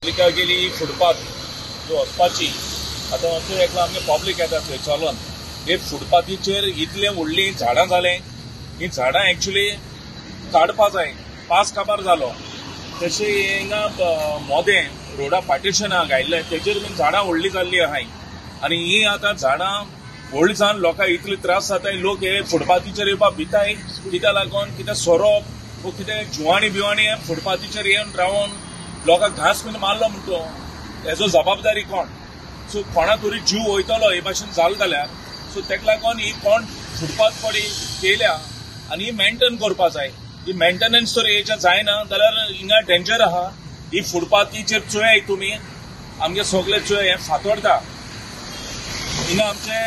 पब्लिका गेली फुटपाथ जो वचपाची आतां आमचे एकला आमगे पब्लीक येता थंय चलोन हे फुटपाथीचेर इतले व्हडलीं झाडां जालें. ही झाडां एक्चुली काडपा जाय. पास काबार जालो तशें हिंगा मोदें रोडा पार्टिशन आहा घायल्लें तेजेर बीन झाडां व्हडलीं जाल्लीं आहाय आनी ही आतां झाडां व्हडलीं जावन लोकांक इतले त्रास जाताय. लोक हे फुटपाथीचेर येवपाक भिताय कित्याक लागून कितें सोरोप वो कितें जुवाणी बिवाणी हे फुटपाथीचेर येवन रावन लोकांक घांस बीन मारलो म्हणटो हेजो जबाबदारी कोण? सो कोणा तरी जीव वयतलो हे भाशेन जालें जाल्यार. सो तेका लागून ही कोण फुटपाथ पडी केल्या आनी ही मेंटेन करपा जाय. ही मेंटेनन्स तर हेच्या जायना जाल्यार हिंगा डेंजर आहा. ही फुटपाथीचेर चोयाय तुमी आमगे सगळे चोय हे फातोडटा. हिंगा आमचे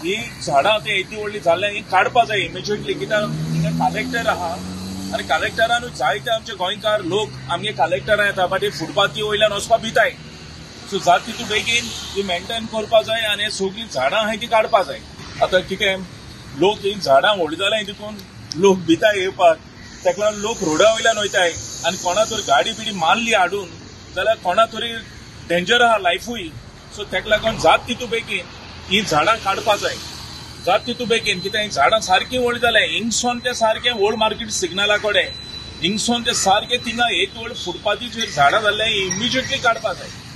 ही झाडां ते येदी व्हडली जाल्या ही काडपा जाय इमिजिएटली. कित्याक हिंगा कलेक्टर आहा आनी कलेक्टरानूय जायते आमचे गोंयकार लोक आमगे कलेक्टरां येता बट ही फुटपाथी वयल्यान वचपा भिताय. सो जात तितू बेगीन ती मेंटेन करपा जाय आनी सगळीं झाडां आहाय ती काडपा जाय. आतां कितें लोक ही झाडां व्हडलीं जाल्यां तितून लोक भिताय येवपाक तेका लागून लोक रोडा वयल्यान वयताय आनी कोणा तरी गाडी बिडी मारली हाडून जाल्यार कोणा तरी डेंजर आहा लायफूय. सो तेका लागून जात तितू बेगीन ही झाडां काडपा जाय. जात तितू बेगीन कित्याक ही झाडां सारकीं व्हडलीं जाल्यां हिंगसोन ते सारकें ओल्ड मार्केट सिग्नला कडेन हिंगसोन ते सारकें थिंगा एक व्हड फुटपाथीचेर झाडां जाल्ल्यां इमिजिएटली काडपा जाय.